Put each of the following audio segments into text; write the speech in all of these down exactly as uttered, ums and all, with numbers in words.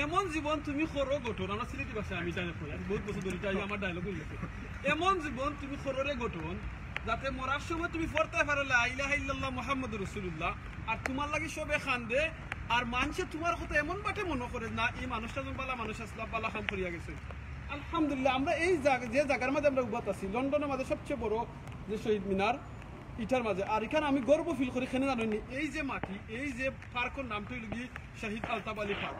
এমন জীবন তুমি করো গঠন, আমরা সিলেটি ভাষায় আমি জানি কই, আমি বহুত বছর ধরে তাই আমার ডায়লগ হয়ে গেছে। এমন জীবন তুমি করো রে গঠন, যাতে মরার সময় তুমি পড়তে পারো লা ইলাহা ইল্লাল্লাহ মুহাম্মাদুর রাসূলুল্লাহ, আর তোমার লাগি সবে কান্দে, আর মানুষে তোমার কথা এমন বাটে মনে করে না, এই মানুষটা যেন বালা মানুষ আসলা, বালা কাম করিয়া গেছে। আলহামদুলিল্লাহ, আমরা এই জায়গা, যে জায়গার মাঝে আমরা উবাত আছি, লন্ডনের মাঝে সবচেয়ে বড় যে শহীদ মিনার, ইটার মাঝে। আর এখানে আমি গর্ব ফিল করি, কেনে জানোনি, এই যে মাটি, এই যে পার্কর নামটা হইল কি শহীদ আলতাফ আলী পার্ক।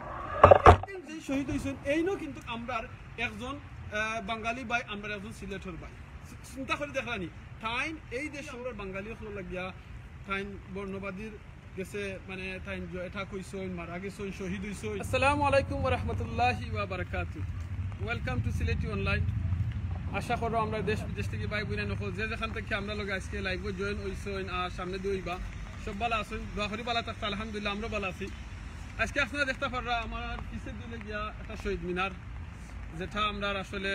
আর একদিন যে শহীদ হইছেন, এইনও কিন্তু আমরার একজন আহ, বাঙালি ভাই, আমরার একজন সিলেটর ভাই। চি-, চিন্তা করে দেখলানি, তাইন এই দেশ আমরার বাঙালি অকল লাগিয়া, তাইন বর্ণবাদীর গেছে, মানে, তাইন জ-, এটা কইছইন, মারা গেছইন, শহীদ হইছইন। আসসালামু আলাইকুম ওয়া রাহমাতুল্লাহি ওয়া বারাকাতুহু। Welcome to সিলেটি অনলাইন। আশা করো আমরা দেশ বিদেশ থেকে ভাই বোন অকল যে যেখান থেকে আমরা লগে আজকে লাইভে জয়েন হইছইন আর সামনে দিয়ে হইবা, সব ভালা আছইন, দোয়া করি ভালা থাকতা। আলহামদুলিল্লাহ, আমরা ভালা আছি। আজকে আপনারা দেখতে পাররা আমার পিছে দিলে গিয়া একটা শহীদ মিনার, যেটা আমরার আসলে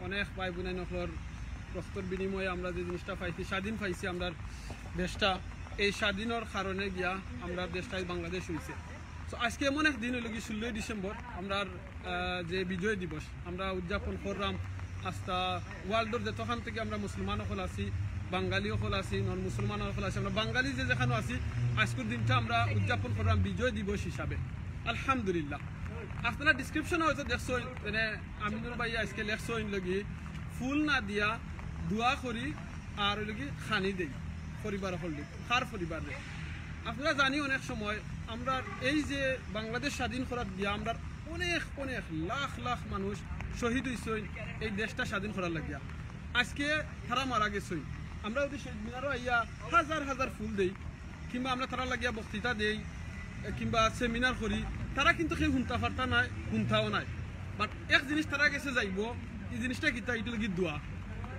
অনেক ভাই বোন অকলর রক্তর বিনিময়ে আমরা যে জিনিসটা পাইছি, স্বাধীন পাইছি আমরার দেশটা। এই স্বাধীনর কারণে গিয়া আমরার দেশটাই বাংলাদেশ হইছে। তো আজকে এমন এক দিন হইল কি ষোলোই ডিসেম্বর, আমরার, আহ, যে বিজয় দিবস আমরা উদযাপন করলাম, আস্তা ওয়ার্ল্ডর যতখান থেকে আমরা মুসলমান অকল আছি, বাঙালি অকল আছি, নন মুসলমান অকল আছি, আমরা বাঙালি যে যেখানে আছি, আজকের দিনটা আমরা উদযাপন করলাম বিজয় দিবস হিসাবে। আলহামদুলিল্লাহ। আপনারা ডিসক্রিপশনে হয়তো দেখছইন, মানে, আমিনুর ভাই আজকে লেখছইন লগি, ফুল না দিয়া দোয়া করি আর ওই লগি খানি দেই পরিবার অকলরে, কার পরিবাররে। আপনারা জানি অনেক সময় আমরা এই যে বাংলাদেশ স্বাধীন করার দিয়া আমরা অনেক অনেক লাখ লাখ মানুষ শহীদ হইছইন এই দেশটা স্বাধীন করার লাগিয়া। আজকে তারা মারা গেছইন, আমরা যদি শহীদ মিনারও আইয়া হাজার হাজার ফুল দেই, কিংবা আমরা তারা লাগিয়া বক্তৃতা দেই, এ, কিংবা সেমিনার করি, তারা কিন্তু কেউ হুনতা পারতা নাই, হুনতাও নাই। বাট এক জিনিস তারা গেছে যাইব, এই জিনিসটা কিতা, এটা লাগি দোয়া।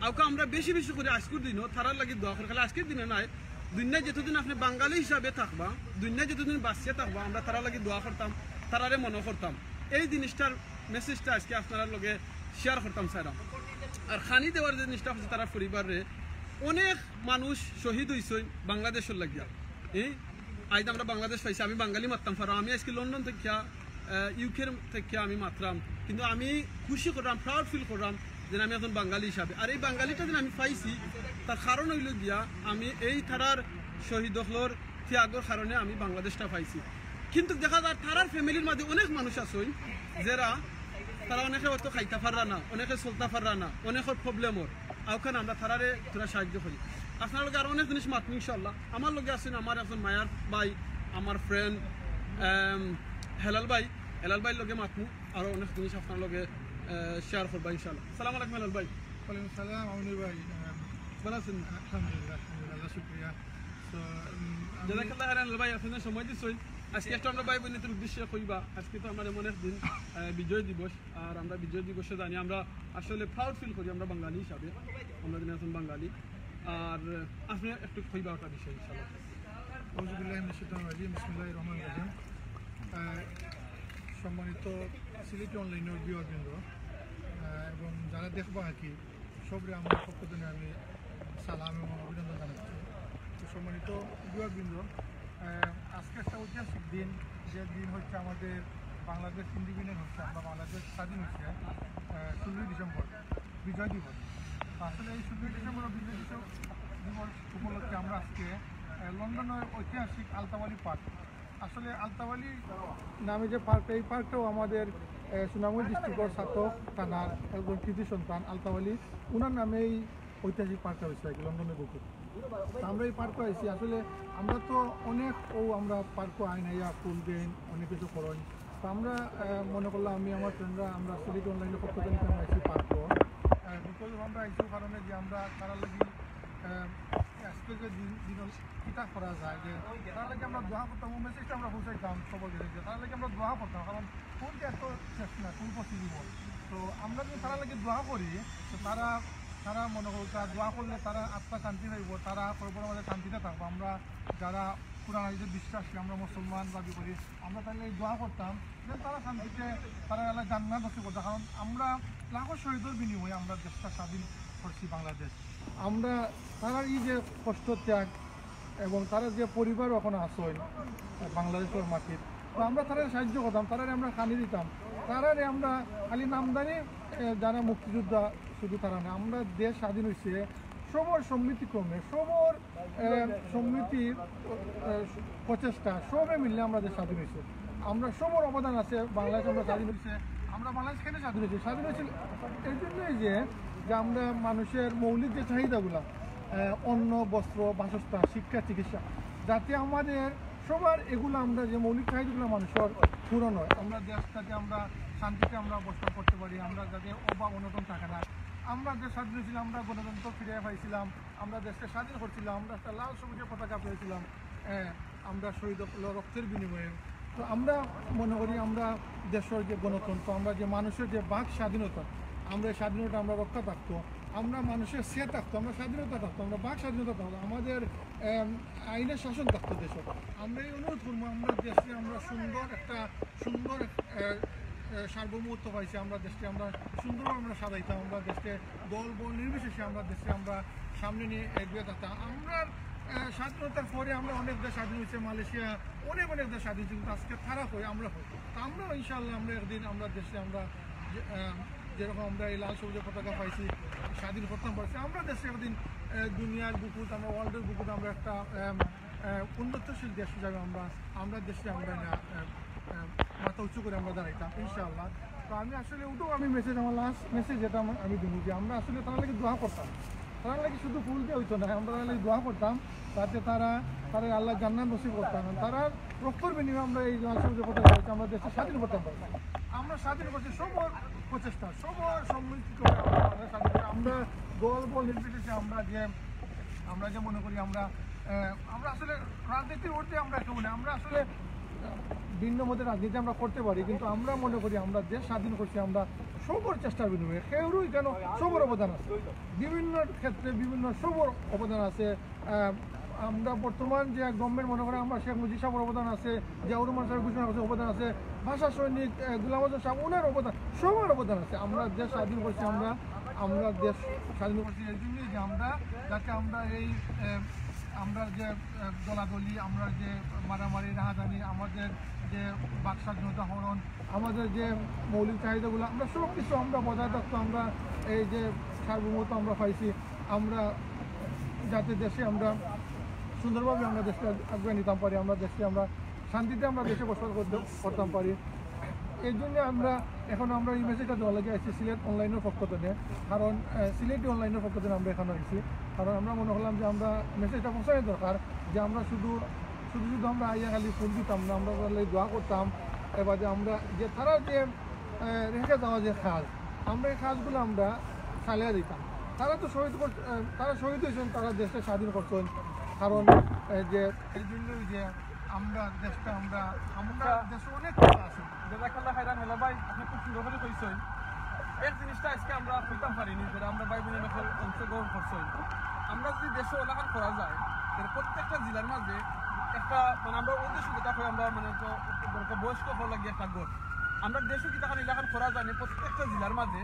আউকা আমরা বেশি বেশি করে আজকের দিনও তারার লাগি দোয়া করি, খালি আজকের দিনে নাই, দুনিয়া যতদিন আপনি বাঙালি হিসাবে থাকবা, দুনিয়া যতদিন বাঁচিয়া থাকবা, আমরা তারার লাগি দোয়া করতাম, তারারে মনে করতাম। এই জিনিসটার মেসেজটা আজকে আপনারার লগে শেয়ার করতাম চাইরাম। আর খানি দেওয়ার যে জিনিসটা হচ্ছে তারা পরিবাররে, অনেক মানুষ শহীদ হইছইন বাংলাদেশর লাগিয়া। এই আইজ আমরা বাংলাদেশ পাইছি, আমি বাঙালি মাততাম পারো, আমি আজকে লন্ডন থেকে, ইউকের থেকে আমি মাতরাম, কিন্তু আমি খুশি করলাম, প্রাউড ফিল করলাম যে আমি একজন বাঙালি হিসাবে। আর এই বাঙালিটা যে আমি পাইছি, তার কারণ হইল গিয়া আমি এই তারার শহীদ অকলর ত্যাগর কারণে আমি বাংলাদেশটা পাইছি। কিন্তু দেখা যায় তারার ফ্যামিলির মাঝে অনেক মানুষ আছইন, যারা তারা অনেকে হয়তো খাইতা পাররা না, অনেকে চলতা পাররা না, অনেকের প্রবলেম ওর। আউখান আমরা তারারে থুড়া সাহায্য করি। আপনার লগে আরো অনেক জিনিস মাতমু ইনশাআল্লাহ। আমার লগে আছইন আমার একজন মায়ার ভাই, আমার ফ্রেন্ড হেলাল ভাই। হেলাল ভাইর লগে মাতমু, আরো অনেক জিনিস আপনার লগে শেয়ার করবা ইনশাআল্লাহ। সালাম আলাইকুম হেলাল ভাই। ওয়ালাইকুম সালাম আমিনুর ভাই। আহ, ভালা আছইন? আলহামদুলিল্লাহ, আলহামদুলিল্লাহ, শুক্রিয়া। তো, উম, আমি জাজাকাল্লাহ খাইরান হেলাল ভাই, আপনি সময় দিছইন। আজকে একটা আমরা ভাই বোনদের উদ্দেশ্যে কইবা, আজকে তো আমরা এমন এক দিন, আহ, বিজয় দিবস, আর আমরা বিজয় দিবসে জানি আমরা আসলে প্রাউড ফিল করি আমরা বাঙালি হিসাবে, আমরা দিন এখন বাঙালি। আর আপনি একটু কইবা একটা বিষয় ইনশাআল্লাহ। আউযুবিল্লাহি মিনাশ শাইতানির রাজিম, বিসমিল্লাহির রহমানির রহিম। আহ, সম্মানিত সিলেটি অনলাইনের ভিউয়ার বৃন্দ, আহ, এবং যারা দেখবা আর কি, সবরে আমার পক্ষ থেকে আমি সালাম এবং অভিনন্দন জানাচ্ছি। তো সম্মানিত ভিউয়ার বৃন্দ, আহ, আজকে একটা ঐতিহাসিক দিন, যে দিন হচ্ছে আমাদের বাংলাদেশ ইন্ডিপেন্ডেন্ট হচ্ছে, আমরা বাংলাদেশ স্বাধীন হচ্ছে, আহ, ষোলোই ডিসেম্বর বিজয় দিবস। তো আসলে এই ষোলোই ডিসেম্বর বিজয় দিবস, দিবস উপলক্ষে আমরা আজকে, আহ, লন্ডনের ঐতিহাসিক আলতাফ আলী পার্ক, আসলে আলতাফ আলী নামে যে পার্কটা, এই পার্কটাও আমাদের, আহ, সুনামগঞ্জ ডিস্ট্রিক্টর ছাতক থানার একজন কৃতি সন্তান আলতাফ আলী, ওনার নামে এই ঐতিহাসিক পার্কটা হয়েছে আর কি, লন্ডনের বুকে। তো আমরা এই পার্কে আইছি, আসলে আমরা তো অনেক, ও আমরা পার্কে আইন আইয়া ফুল দেন, অনেক কিছু করেন। তো আমরা, আহ, মনে করলাম, আমি আমার ফ্রেন্ডরা, আমরা সিলেটি অনলাইনের পক্ষ থেকে আমরা আইছি পার্কে। আহ, because আমরা আইছি কারণে যে আমরা তারা লাগি, আহ, আজকে যে দিন, দিন কিতা করা যায়, যে তারা লাগি আমরা দোয়া করতাম, ও মেসেজটা আমরা পৌঁছাইতাম সবার কাছে, যে তারা লাগি আমরা দোয়া করতাম, কারণ কোন যে এত চেষ্টা, কোন পসিবল। তো আমরা যদি তারা লাগি দোয়া করি, তো তারা, তারা মনে করো, তারা দোয়া করলে তারা আত্মা শান্তি পাইব, তারা কবর আমাদের শান্তিতে থাকবো। আমরা যারা কোরআন হাদিসে বিশ্বাসী, আমরা মুসলমান দাবি করি, আমরা তাহলে এই দোয়া করতাম, যেন তারা শান্তিতে, তারা আল্লাহ জান্নাত নসিব করতো। কারণ আমরা লাখো শহীদের বিনিময়ে আমরা দেশটা স্বাধীন করছি বাংলাদেশ। আমরা তারা এই যে কষ্ট ত্যাগ এবং তারা যে পরিবার এখন আছইন বাংলাদেশের মাটিত, তো আমরা তারারে সাহায্য করতাম, তারারে আমরা খানি দিতাম, তারারে আমরা খালি নামধারী, এ, যারা মুক্তিযোদ্ধা শুধু তারা না, আমরা দেশ স্বাধীন হইছে সবর সম্মিলিত ক্রমে, সবর, এ, সম্মিলিত, এ, প্রচেষ্টা, সবে মিললে আমরা দেশ স্বাধীন হইছে। আমরা সবর অবদান আছে, বাংলাদেশ আমরা স্বাধীন হইছে। আমরা বাংলাদেশ কেন স্বাধীন হইছে? স্বাধীন হয়েছিল এই জন্যই যে, যে আমরা মানুষের মৌলিক যে চাহিদাগুলা, এ, অন্ন, বস্ত্র, বাসস্থান, শিক্ষা, চিকিৎসা, যাতে আমাদের সবার এগুলো আমরা যে মৌলিক চাহিদাগুলো মানুষের পূরণ হয়, আমরা দেশটাকে আমরা শান্তিতে আমরা বসবাস করতে পারি, আমরা যাতে অভাব অনটন থাকে না। আমরা যে স্বাধীন ছিলাম, আমরা গণতন্ত্র ফিরে পাইছিলাম, আমরা দেশকে স্বাধীন করছিলাম, আমরা একটা লাল সবুজের পতাকা পেয়েছিলাম, হ্যাঁ, আমরা শহীদ হলো রক্তের বিনিময়ে। তো আমরা মনে করি আমরা দেশের যে গণতন্ত্র, আমরা যে মানুষের যে বাক স্বাধীনতা, আমরা এই স্বাধীনতা আমরা রক্ষা থাকতো, আমরা মানুষের সে থাকতো, আমরা স্বাধীনতা থাকতো, আমরা বাক স্বাধীনতা থাকতো, আমাদের আইনের শাসন থাকতো দেশে। আমরা এই অনুরোধ করবো, আমরা দেশে আমরা সুন্দর একটা সুন্দর আহ, আহ, সার্বভৌমত্ব পাইছি, আমরা দেশকে আমরা সুন্দরভাবে আমরা সাজাইতাম, আমরা দেশকে দল বল নির্বিশেষে আমরা দেশকে আমরা সামনে নিয়ে এগিয়ে থাকতাম। আমরা আহ, স্বাধীনতার পরে আমরা অনেক দেশ স্বাধীন হয়েছে, মালয়েশিয়া, অনেক অনেক দেশ স্বাধীন হয়েছে, কিন্তু আজকে তারা হয়, আমরা হয়। তো আমরাও ইনশাআল্লাহ আমরা একদিন আমরা দেশে আমরা যে, আহ, যেরকম আমরা এই লাল সবুজের পতাকা পাইছি, স্বাধীন করতাম পারছি, আমরা দেশে একদিন আহ, দুনিয়ার বুকুত, আমরা ওয়ার্ল্ডের বুকুত আমরা একটা আহ, আহ, উন্নতশীল দেশ হিসাবে আমরা আমরা দেশে আমরা না আহ, আহ, মাথা উঁচু করে আমরা দাঁড়াইতাম ইনশাআল্লাহ। তো আমি আসলে ওটাও আমি মেসেজ, আমার লাস্ট মেসেজ যেটা আমার আমি দিব যে আমরা আসলে তারা লাগে দোয়া করতাম, তারা লাগে শুধু ফুল দিয়ে হইতো না, আমরা তারা লাগে দোয়া করতাম, যাতে তারা তারা আল্লাহ জান্নাত নসিব করতাম, তারা রক্তর বিনিময়ে আমরা এই লাল সবুজের পতাকা পাইছি, আমরা দেশটা স্বাধীন করতাম পারছি। আমরা স্বাধীন করছি সবর প্রচেষ্টা, সবর সম্মিলিত করে আমরা বাংলাদেশ স্বাধীন করি। আমরা দল বল নির্বিশেষে আমরা যে আমরা যে মনে করি আমরা আহ, আমরা আসলে রাজনীতির ঊর্ধ্বে আমরা কেউ না, আমরা আসলে আহ, ভিন্ন মতের রাজনীতি আমরা করতে পারি, কিন্তু আমরা মনে করি আমরা দেশ স্বাধীন করছি আমরা সবর চেষ্টার বিনিময়ে। কেউরই কেন সবর অবদান আছে, বিভিন্ন ক্ষেত্রে বিভিন্ন সবর অবদান আছে। আহ, আমরা বর্তমান যে গভর্নমেন্ট মনে করি আমরা শেখ মুজিব সাহেবের অবদান আছে, জিয়াউর রহমান সাহেব ঘোষণা করছে অবদান আছে, ভাষা সৈনিক আহ, গোলাম আজম সাহেব ওনার অবদান, সবার অবদান আছে। আমরা দেশ স্বাধীন করছি আমরা আমরা দেশ স্বাধীন করছি এই জন্যই যে আমরা যাতে আমরা এই আহ, আমরা যে আহ, দলাদলি, আমরা যে মারামারি রাহাজানি, আমাদের যে বাক স্বাধীনতা হরণ, আমাদের যে মৌলিক চাহিদাগুলো আমরা সব কিছু আমরা বজায় রাখতো। আমরা এই যে সার্বভৌমত্ব আমরা পাইছি, আমরা যাতে দেশে আমরা সুন্দরভাবে আমরা দেশকে আগুয়ে নিতাম পারি, আমরা দেশকে আমরা শান্তিতে আমরা দেশে বসবাস করতে করতাম পারি। এই জন্য আমরা এখন আমরা এই মেসেজটা দেওয়া লাগে আইছি সিলেট অনলাইনের পক্ষ থেকে, কারণ আহ, সিলেটি অনলাইনের পক্ষ থেকে আমরা এখানে আইছি, কারণ আমরা মনে করলাম যে আমরা মেসেজটা পৌঁছানোর দরকার যে আমরা শুধু শুধু শুধু আমরা আইয়া খালি ফুল দিতাম না, আমরা তাহলে দোয়া করতাম। এবারে আমরা যে তারা যে আহ, রেখে যাওয়া যে কাজ, আমরা এই কাজগুলো আমরা চালিয়ে দিতাম। তারা তো শহীদ কর- আহ, তারা শহীদ হয়েছেন, তারা দেশটা স্বাধীন করছেন, কারণ আহ, যে এই জন্যই যে আমরা দেশটা আমরা আমরা আচ্ছা। দেশে অনেক কথা আছে। জাজাকাল্লাহ খাইরান হেলা ভাই, আপনি খুব সুন্দর করে কইছেন। এক জিনিসটা আজকে আমরা কইতাম পারিনি, যেটা আমরা ভাই বোনের মধ্যে অংশগ্রহণ করছেন। আমরা যদি দেশে ওলাখান করা যায়, তাহলে প্রত্যেকটা জেলার মাঝে একটা, মানে, আমরা উদ্দেশ্য যেটা হয়, আমরা, মানে, তো একটা বয়স্ক হওয়া লাগে একটা ঘর। আমরা দেশে কি তখন এলাকান করা যায় না, প্রত্যেকটা জেলার মাঝে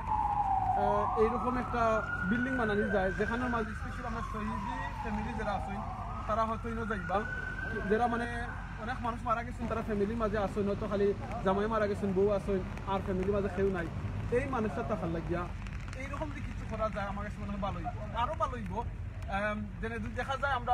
আহ, এইরকম একটা বিল্ডিং বানানি যায়, যেখানের মাঝে স্পেশাল আমরা শহীদি ফ্যামিলি যারা আছেন, তারা হয়তো ইনো যাইবা, যারা, মানে, অনেক মানুষ মারা গেছেন, তারা ফ্যামিলির মাঝে আছেন, হয়তো খালি জামাই মারা গেছেন, বউ আছেন, আর ফ্যামিলির মাঝে কেউ নাই। এই মানুষটা থাকার লাগিয়া এইরকম যদি কিছু করা যায়, আমার কাছে মনে হয় ভালো হইব, আরো ভালো হইব। আম, যেন যদি দেখা যায় আমরা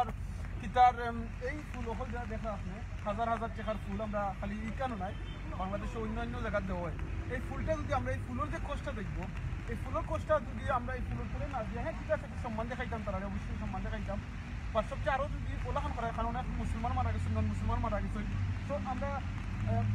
কিতার, আম, এই ফুল অকল যেটা দেখা আপনি, হাজার হাজার টাকার ফুল আমরা খালি ইকানো নাই, বাংলাদেশে অন্য অন্য জায়গায় দেওয়া হয়। এই ফুলটা যদি আমরা এই ফুলের যে কষ্টটা দেখবো, এই ফুলের কষ্টটা যদি আমরা এই ফুলের ফুলে না দিয়ে, হ্যাঁ, ঠিক আছে, সম্মান দেখাইতাম, তারা অবশ্যই সম্মান দেখাইতাম। বা সবচেয়ে আরও যদি ওলাখান করা হয়, কারণ অনেক মুসলমান মারা গেছে, নন মুসলমান মারা গেছে, তো আমরা আহ,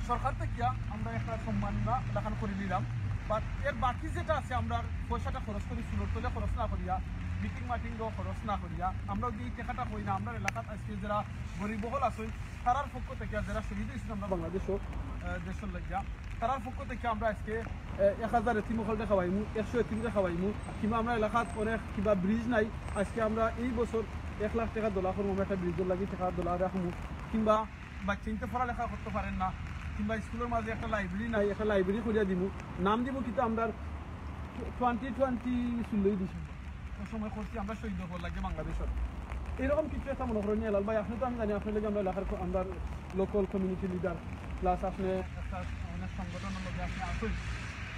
সরকার থেকে আমরা একটা সম্মাননা ওলাখান করে নিলাম। বাট এর বাকি যেটা আছে, আমরা পয়সাটা খরচ করি ফুলের তলে খরচ না করিয়া, মিটিং মাটিংও খরচ না করিয়া, আমরা যদি এই টাকাটা হই না, আমরা এলাকাত আজকে যারা গরিব বহল আছেন, তারার পক্ষ থেকে, যারা শহীদ হয়েছেন আমরা বাংলাদেশও, আহ, দেশের লাগিয়া, তারার পক্ষ থেকে আমরা আজকে আহ, এক হাজার এতিম অকলরে খাওয়াইমু, একশো এতিমরে খাওয়াইমু, কিংবা আমরা এলাকাত অনেক কিংবা ব্রিজ নাই, আজকে আমরা এই বছর এক লাখ টাকা দোলা করমু, আমরা একটা ব্রিজর লাগি টাকা দোলা রাখমু, কিংবা বাচ্চাইন্তে পড়ালেখা করতে পারেন না, কিংবা স্কুলের মাঝে একটা লাইব্রেরি নাই, একটা লাইব্রেরি খুলিয়া দিমু, নাম দিমু কিন্তু আমরা টোয়েন্টি টোয়েন্টি ষোলোই ডিসেম্বর। ওই সময় করছি আমরা শহীদ হওয়ার লাগে বাংলাদেশের। এরকম কিছু একটা মনে করেন, হেলাল ভাই, আপনি তো, আমি জানি আপনার লগে আমরা এলাকার ক-, আমরা লোকাল কমিউনিটি লিডার, প্লাস আপনি একটা অনেক সংগঠনের মধ্যে আপনি আছেন,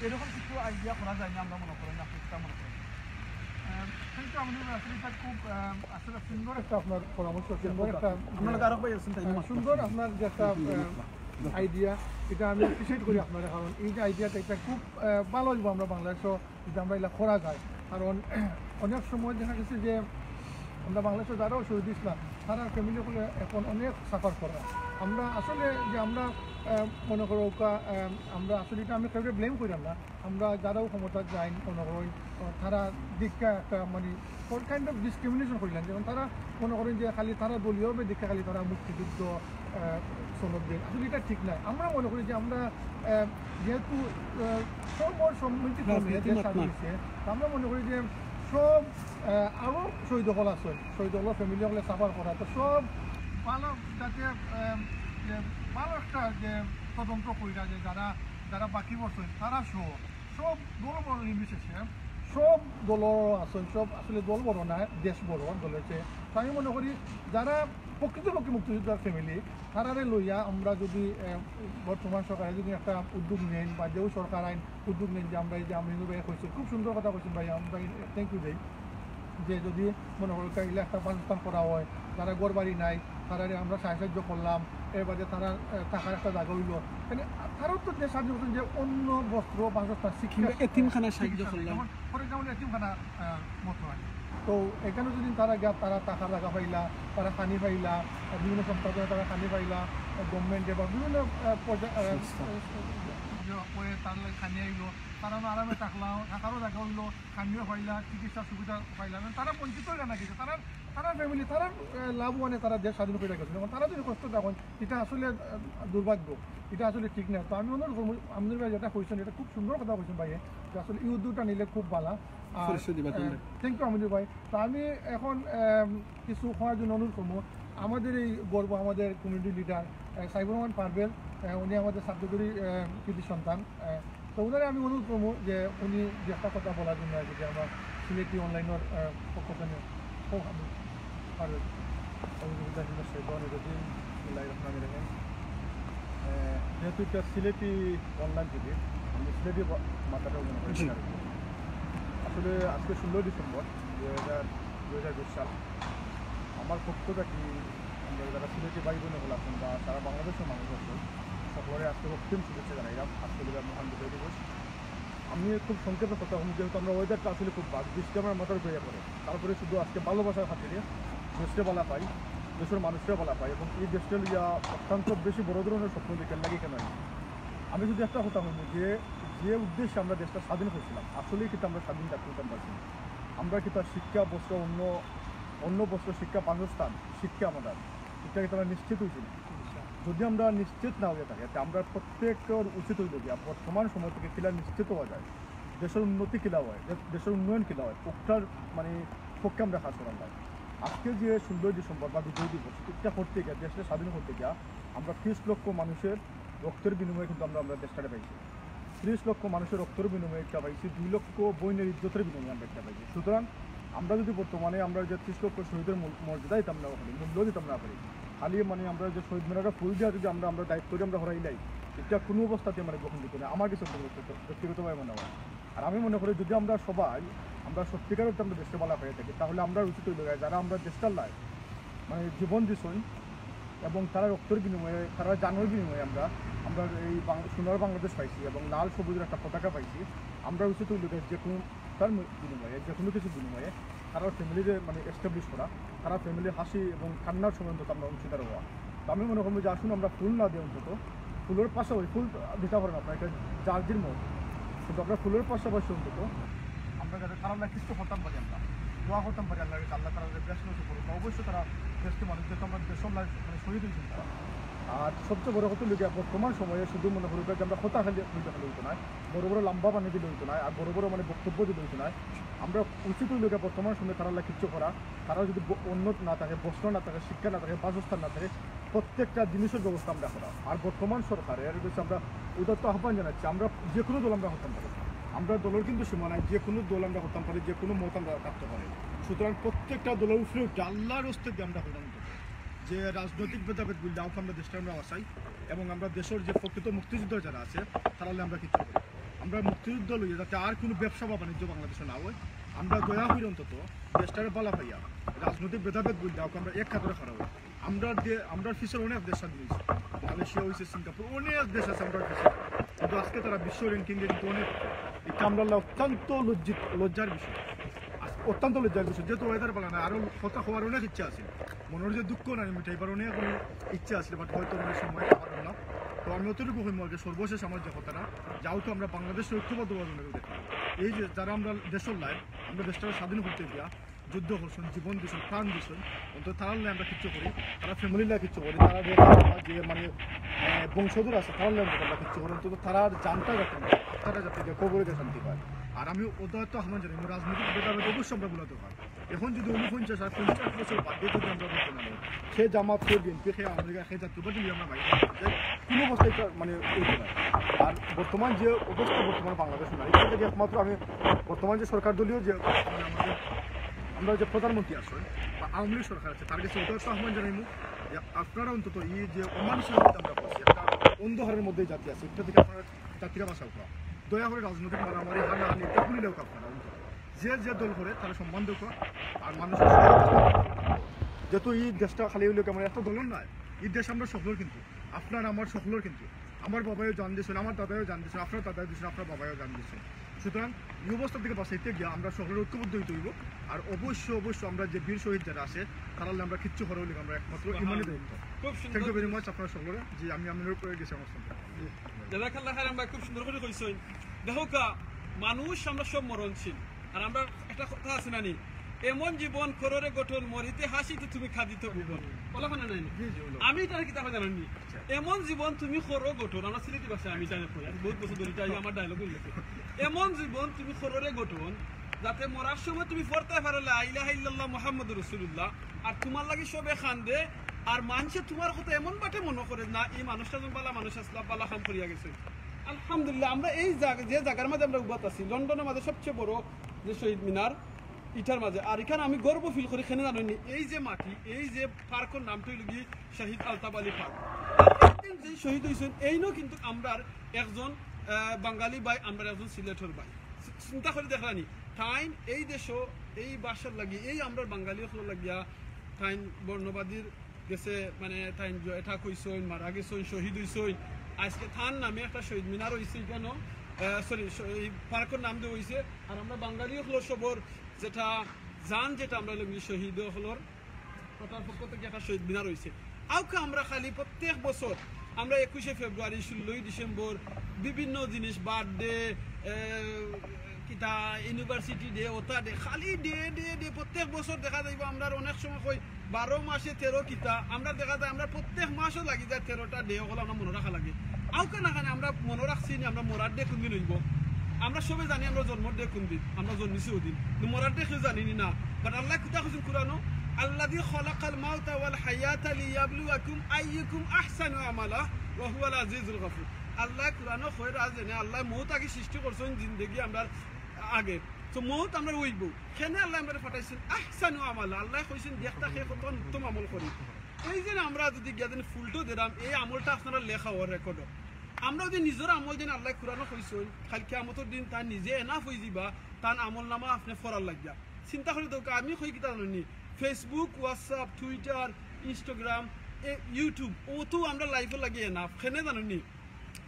এরকম কিছু আইডিয়া করা যায় না? আমরা মনে করেন, আপনি কিতা মনে করেন? আহ, থ্যাংক ইউ। আমি আসলে এটা খুব, আহ, আসলে সুন্দর একটা আপনার পরামর্শ, সুন্দর একটা আপনার আরো ভাই আছেন, তাই না? আহ, সুন্দর আপনার যে একটা, আহ, আইডিয়া, এটা আমি অ্যাপ্রিসিয়েট করি আপনার, কারণ এই যে আইডিয়াটা, এটা খুব, আহ, ভালো হইব আমরা বাংলাদেশও যদি আমরা এটা করা যায়। কারণ অনেক সময় দেখা গেছে যে আমরা বাংলাদেশে যারাও শহীদ ইসলাম, তারা ফ্যামিলি হলে এখন অনেক সাফার করা। আমরা আসলে যে আমরা, আহ, মনে করো ওকা, আহ, আমরা আসলে এটা আমি কেউকে ব্লেম করি না। আমরা যারাও ক্ষমতা যাই মনে করি, আহ, তারা দিকটা একটা মানে কাইন্ড অফ ডিসক্রিমিনেশন করিলেন, যেমন তারা মনে করেন যে খালি তারা দলীয়ভাবে দিকটা খালি তারা মুক্তিযুদ্ধ, আহ, সনদ দেন, আসলে এটা ঠিক নাই। আমরা মনে করি যে আমরা, আহ, যেহেতু, আহ, সর্বসম্মতি ক্রমে রাজনীতি দেশ মাত স্বাধীন না। হয়েছে, তো আমরা মনে করি যে সব, আহ, আরও শহীদ হল আছেন, শহীদ হল ফ্যামিলি হলে সাফার করা, তো সব ভালো যাতে, আহ, যে ভালো একটা যে তদন্ত কইরা যে যারা, যারা বাকি বছর তারা সহ সব দল বড় নির্বিশেষে সব দল আছেন, সব আসলে দল বড় না, দেশ বড় দল হচ্ছে। তো আমি মনে করি যারা প্রকৃতপক্ষে মুক্তিযোদ্ধার ফ্যামিলি, তারারে লইয়া আমরা যদি, আহ, বর্তমান সরকারে যদি একটা উদ্যোগ নেন বা যেও সরকার আইন উদ্যোগ নেন, যে আমরা এই যে আমি ভাই কইছি, খুব সুন্দর কথা কইছেন ভাই, আমি ভাই থ্যাংক ইউ দেই, যে যদি মনে করো তাইলে একটা বাসস্থান করা হয়, যারা ঘর বাড়ি নাই, তারারে আমরা সাহায্য করলাম, এর বাদে তারা, আহ, থাকার একটা জায়গা হইলো, মানে তারাও তো দেশ স্বাধীন করছেন যে অন্য বস্ত্র, বাসস্থান, শিক্ষা, কিংবা এতিমখানায় সাহায্য করলাম। যেমন ফর এক্সাম্পল এতিমখানা, আহ, মতো হয়। তো এখানে যদি তারা গিয়া তারা থাকার জায়গা পাইলা, তারা খানি পাইলা, আহ, বিভিন্ন সংস্থা থেকে তারা খানি পাইলা, আহ, গভর্নমেন্টে বা বিভিন্ন, আহ, পর্যা-, আহ, সংস্থা। আহ, ইয়ে করে তার লাগে খানি আইলো, তারা আরামে থাকলা, থাকারও জায়গা হইলো, খানিও পাইলা, চিকিৎসা সুবিধা পাইলা, মানে তারা বঞ্চিত হইলা না কিছু, তারা, তারা ফ্যামিলি, তারা, আহ, লাভবানে তারা দেশ স্বাধীন করে গেছে, যখন তারা যদি কষ্ট তখন এটা আসলে, আহ, দুর্ভাগ্য, এটা আসলে ঠিক না। তো আমি অনুরোধ করবো, আমনুর ভাই যেটা কইছেন, এটা খুব সুন্দর কথা কইছেন ভাই, যে আসলে এই উদ্যোগটা নিলে খুব ভালো। আর, পরিচয় দিবা আহ, তোমরা। থ্যাংক ইউ আমনুর ভাই। তো আমি এখন, আহ, কিছু করার জন্য অনুরোধ করবো, আমাদের এই গর্ব, আমাদের কমিউনিটি লিডার, আহ, সাইফুর রহমান পারভেজ, আহ, উনি আমাদের সাবজেক্টরি, আহ, কৃতি সন্তান। আহ, তো ওনারে আমি অনুরোধ করবো যে উনি যে একটা কথা বলার জন্য আর কি, যে আমার সিলেটি অনলাইনের, আহ, পক্ষ থেকে। ও, আমি পারভেজ। আউযুবিল্লাহি মিনাশ শাইতানির রাজিম। বিসমিল্লাহির রহমানির রহিম। আহ, যেহেতু এটা সিলেটি অনলাইন টিভি, আমি সিলেটি বা-, মাথাটা মনে করি জি। শেয়ার করবো। আসলে আজকে ষোলোই ডিসেম্বর দুই হাজার, দুই হাজার বিশ সাল। আমার পক্ষ থেকে আমরা যারা সিলেটি ভাই বোন হল আছেন বা সারা বাংলাদেশের মানুষ আছেন, সকলরে আজকে অগ্রিম শুভেচ্ছা জানাইলাম। আজকে হলো মহান বিজয় দিবস। আমি খুব সংক্ষেপে কথা বলি, যেহেতু আমরা ওয়েদারটা আসলে খুব বাদ, বৃষ্টি আমার মাথার উপরে পড়ে, তারপরে শুধু আজকে ভালোবাসার খাতিরে দেশটা ভালা পাই, দেশের মানুষরা ভালা পাই এবং এই দেশটা লইয়া অত্যন্ত বেশি বড় ধরনের স্বপ্ন দেখার লাগে কেন। আমি যদি একটা কথা বলি যে, যে উদ্দেশ্যে আমরা দেশটা স্বাধীন করছিলাম, আসলেই কিন্তু আমরা স্বাধীন জাতি হইতাম পারছি না। আমরা কিন্তু আর শিক্ষা, বস্ত্র, অন্ন, অন্ন, বস্ত্র, শিক্ষা, বাসস্থান, শিক্ষা আমাদের, এটা কিন্তু আমরা নিশ্চিত হয়েছি না। যদি আমরা নিশ্চিত না হয়ে থাকি, তে আমরা প্রত্যেকের উচিত হইল গিয়া বর্তমান সময় থেকে কিলা নিশ্চিত হওয়া যায়, দেশের উন্নতি কিলা হয়, দে-, দেশের উন্নয়ন কিলা হয়, ওটার মানে পক্ষে আমরা কাজ করার লাগে। আজকে যে ষোলোই ডিসেম্বর বা বিজয় দিবস, এটা করতে গিয়া, দেশটা স্বাধীন করতে গিয়া আমরা ত্রিশ লক্ষ মানুষের রক্তের বিনিময়ে কিন্তু আমরা, আমরা দেশটারে পাইছি। ত্রিশ লক্ষ মানুষের রক্তের বিনিময়ে এটা পাইছি দুই লক্ষ বইনের ইজ্জতের বিনিময়ে আমরা এটা পাইছি। সুতরাং আমরা যদি বর্তমানে আমরা যে ত্রিশ লক্ষ শহীদের মূল-, মর্যাদা দিতাম না পারি, মূল্য দিতাম না পারি, খালি মানে আমরা যে শহীদ মিনারে ফুল দিয়া যদি আমরা, আমরা দায়িত্ব দিয়ে আমরা হরাই নাই, এটা কোনো অবস্থাতে আমরা গ্রহণযোগ্য না, আমার কাছে ব্যক্তিগত-, ব্যক্তিগতভাবে মনে হয়। আর আমি মনে করি যদি আমরা সবাই, আমরা সত্যিকার অর্থে আমরা দেশটা ভালা পাই থাকি, তাহলে আমরা উচিত হইল যারা আমরা দেশটার লাই মানে জীবন দিছইন এবং তারা রক্তের বিনিময়ে, তারা জানের বিনিময়ে আমরা, আমরা এই বাং-, সোনার বাংলাদেশ পাইছি এবং লাল সবুজের একটা পতাকা পাইছি। আমরা উচিত হইল যে কোনো তার মি-, বিনিময়ে, যে কোনো কিছু বিনিময়ে তারা ফ্যামিলিরে মানে এস্টাবলিশ করা, তারা ফ্যামিলি হাসি এবং কান্নার সময় অন্তত আমরা অংশীদার হওয়া। তো আমি মনে করবো যে আসুন আমরা ফুল না দিয়ে অন্তত ফুলের পাশাপাশি, ফুল দিতে পারেন আপনার, এটা যার দিন মত, কিন্তু আমরা ফুলের পাশাপাশি অন্তত আমরা যাতে তারা আল্লাহ কিছু করতাম পারি, আমরা দোয়া করতাম পারি আল্লাহর কাছে, আল্লাহ তারা বেশ কিছু করুন, অবশ্যই তারা দেশকে মানুষ যেহেতু আমরা দেশ মানে শহীদ হয়েছেন তারা। আর সবচেয়ে বড় কথা হইল গিয়া বর্তমান সময়ে শুধু মনে করি যে আমরা কথা খালি হইতে খালি হইতো না, বড় বড় লম্বা বানিয়ে দিলে হইতো না, আর বড় বড় মানে বক্তব্য দিলে হইতো না। আমরা উচিত হইল গিয়া বর্তমান সময়ে তারা আল্লাহ কিচ্ছু করা, তারা যদি ব-, অন্ন না থাকে, বস্ত্র না থাকে, শিক্ষা না থাকে, বাসস্থান না থাকে, প্রত্যেকটা জিনিসের ব্যবস্থা আমরা করা। আর বর্তমান সরকারের কাছে আমরা উদাত্ত আহ্বান জানাচ্ছি, আমরা যে কোনো দল আমরা করতাম পারি, আমরা দলের কিন্তু সীমা নাই, যে কোনো দল আমরা করতাম পারি, যে কোনো মত আমরা রাখতে পারি। সুতরাং প্রত্যেকটা দলের উপরে উঠে আল্লাহর হস্তে দিয়ে আমরা হইলাম তো যে রাজনৈতিক ভেদাভেদ বললে আমরা দেশটা আমরা বাঁচাই এবং আমরা দেশের যে প্রকৃত মুক্তিযুদ্ধ যারা আছে তারা আমরা কিছু করি। আমরা মুক্তিযুদ্ধ লইয়া যাতে আর কোনো ব্যবসা বা বাণিজ্য বাংলাদেশে না হয়, আমরা দয়া করি অন্তত দেশটারে বালা পাইয়া রাজনৈতিক ভেদাভেদ বললে আমরা এক কাতারে খাড়া হই। আমরা যে আমরা পিছনে অনেক দেশ স্বাধীন হয়েছে, মালয়েশিয়া হয়েছে, সিঙ্গাপুর, অনেক দেশ আছে আমরা পিছনে, কিন্তু আজকে তারা বিশ্ব র্যাঙ্কিং এ কিন্তু অনেক, এটা আমরা অত্যন্ত লজ্জিত, লজ্জার বিষয়। আজ অত্যন্ত লজ্জার বিষয়, যেহেতু ওয়েদার ভালো না, আরো কথা হওয়ার অনেক ইচ্ছা আছে, মনের যে দুঃখ নাই মিটাইবার অনেক অনেক ইচ্ছা আছে, বাট হয়তো অনেক সময় পারলাম না। তো আমি অতটুকু হইম আর কি, সর্বশেষ আমার যে কথাটা, যাও তো আমরা বাংলাদেশে ঐক্যবদ্ধ অবস্থান দেখি। এই যে যারা আমরা দেশের লাই, আমরা দেশটা স্বাধীন করতে গিয়া যুদ্ধ করছেন, জীবন দিছেন, প্রাণ দিছেন, অন্তত তারার লাই আমরা কিচ্ছু করি, তারা ফ্যামিলির লাই কিচ্ছু করি, তারা যে, যে মানে আহ, বংশধর আছে তারার লাই আমরা কিচ্ছু করি, অন্তত তারার জানটা যাতে না, তারা যাতে গিয়ে কবরে গিয়ে শান্তি পায়। আর আমি ওদের তো আহ্বান জানাই, রাজনৈতিক ভেদাভেদ অবশ্যই আমরা ভুলাতে পারি। এখন যদি ঊনপঞ্চাশ আর পঞ্চাশ বছর বাদে যদি আমরা বলতে না পারি, সে জামাত, সে বিএনপি, সে আওয়ামী লীগ, সে জাতীয় পার্টি আমরা বাইরে থাকতে চাই, কোনো অবস্থায় এটা মানে হইতে পারে। আর বর্তমান যে অবস্থা বর্তমান বাংলাদেশ নাই, এটা থেকে একমাত্র আমি বর্তমান যে সরকার দলীয় যে মানে আমাদের আমরা যে প্রধানমন্ত্রী আছেন বা আওয়ামী লীগ সরকার আছে, তার কাছে ওটাও আহ্বান জানাইমু যে আপনারা অন্তত এই যে অমানুষের মধ্যে আমরা পড়ছি, একটা অন্ধকারের মধ্যে জাতি আছে, এটা থেকে আপনারা জাতিরা বাঁচাও করা। দয়া করে রাজনৈতিক মারামারি, হানাহানি, এটা ভুলি লোক আপনারা অন্তত। যে যে দল করে তারা সম্মান দেওয়া, আর মানুষের সহযোগিতা। যেহেতু এই দেশটা খালি হইলে কেমন একটা দলের নয়, এই দেশ আমরা সকলের কিন্তু, আপনার আমার সকলের কিন্তু। আমার বাবাও জান দিয়েছেন, আমার দাদাও জান দিয়েছেন, আপনার দাদাও দিয়েছেন, আপনার বাবাও জান দিয়েছেন। সুতরাং এই অবস্থা থেকে বাঁচাইতে গিয়ে আমরা সকলের ঐক্যবদ্ধ হইতে হইব। আর অবশ্য অবশ্য আমরা যে বীর শহীদ যারা আছে, তারা আমরা কিচ্ছু করা হইলে আমরা একমাত্র ইমানই দায়িত্ব। খুব সুন্দর। Thank you very much আপনারা সকলের। যে আমি আমার উপরে গেছি আমার সঙ্গে। জাজাকাল্লাহ খাইরান ভাই, খুব সুন্দর করে কইছইন। দেখো কা, মানুষ আমরা সব মরণশীল। আর আমরা একটা কথা আছে না নি, এমন জীবন কররে গঠন, মরিতে হাসিতে তুমি কাঁদিতে ভুবন। বলা হয় না নাই? জি, জি, বলো। আমি এটা কিতা জানেন নি? আচ্ছা। এমন জীবন তুমি করো গঠন, আমরা সিলেটি ভাষায় আমি জানি কই, আমি বহুত বছর ধরে এটা আমার ডায়লগ হয়ে গেছে। এমন জীবন তুমি কররে গঠন, যাতে মরার সময় তুমি পড়তে পারো লা ইলাহা ইল্লাল্লাহ মুহাম্মাদুর রাসূলুল্লাহ, আর তোমার লাগি সবে কান্দে, আর মানুষে তোমার কথা এমন বাটে মনে করে না, এই মানুষটা যেন বালা মানুষ আসলা, বালা কাম করিয়া গেছে। আলহামদুলিল্লাহ, আমরা এই জাগ-, যে জায়গার মাঝে আমরা উবাত আছি, লন্ডনের মাঝে সবচেয়ে বড় যে শহীদ মিনার, ইটার মাঝে। আর এখানে আমি গর্ব ফিল করি, কেনে জানেন নি? এই যে মাটি, এই যে পার্কর নামটা হইল কি শহীদ আলতাফ আলী পার্ক। আর একদিন যে শহীদ হইছেন, এইনও কিন্তু আমরার একজন, আহ, বাঙালি ভাই, আমরার একজন সিলেটর ভাই। চি-, চিন্তা করে দেখলানি, তাইন এই দেশো, এই ভাষার লাগি, এই আমরার বাঙালি অকলর লাগিয়া, তাইন বর্ণবাদীর গেছে, মানে, তাইন য-, এটা কইছইন, মারা গেছইন, শহীদ হইছইন। আজকে তার নামে একটা শহীদ মিনার হইছে এখানো, আহ, সরি, শ-, এই পার্কর নাম দেওয়া হইছে। আর আমরা বাঙালি অকলর সবর যেটা জান, যেটা আমরা লঙ্গি শহীদ অকলর, ওটার পক্ষ থেকে একটা শহীদ মিনার হইছে। আউকা আমরা খালি প্রত্যেক বছর আমরা একুশে ফেব্রুয়ারি, ষোলোই ডিসেম্বর, বিভিন্ন জিনিস, বার্থডে, কিতা ইউনিভার্সিটি ডে, ওটা ডে, খালি ডে, ডে, ডে, প্রত্যেক বছর দেখা যাইব। আমরা অনেক সময় কই বারো মাসে তেরো কিতা, আমরা দেখা যায় আমরা প্রত্যেক মাসও লাগি যায় তেরোটা ডে, ওগুলো আমরা মনে রাখা লাগে। আউকা না খানে আমরা মনে রাখছি নি আমরা মরার ডে কোন দিন হইব। আমরা সবে জানি আমরা জন্মর ডে কোন দিন, আমরা জন্মিছি ওই দিন, কিন্তু মরার ডে কেউ জানি নি না। বাট আল্লাহ কিতা কইছেন কোরআনো, "আল্লাযী খালাকাল মাউতা ওয়াল হায়াতা লিয়াবলুয়াকুম আইয়ুকুম আহসানু আমালা ওয়া হুয়াল আজিজুল গাফুর।" আল্লাহ কোরআনো কইরা যেনে আল্লাহ মউত আগে সৃষ্টি করছেন জিন্দেগি আমরার আগে। তো মউত আমরার অইব। কেনে আল্লাহ আমরারে পাঠাইছেন? আহসানু আমালা। আল্লাহ কইছেন, "দেখতা কে কত উত্তম আমল করি।" এই যে আমরা যদি গিয়া যেন ফুলটো দিলাম, এই আমলটা আপনারা লেখা ওর রেকর্ডো। আমরা যদি নিজের আমল যেন আল্লাহ কোরআনো কইছেন, কাল কিয়ামতর দিন তার নিজে এনাফ হয়ে যাইবা, তার আমল নামা আপনি ফরার লাগিয়া। চিন্তা করি তো, আমি কই কিতা জানেননি? Facebook, WhatsApp, Twitter, Instagram, এ, YouTube, ও তো আমরা লাইফও লাগে এনাফ। কেনে জানেননি?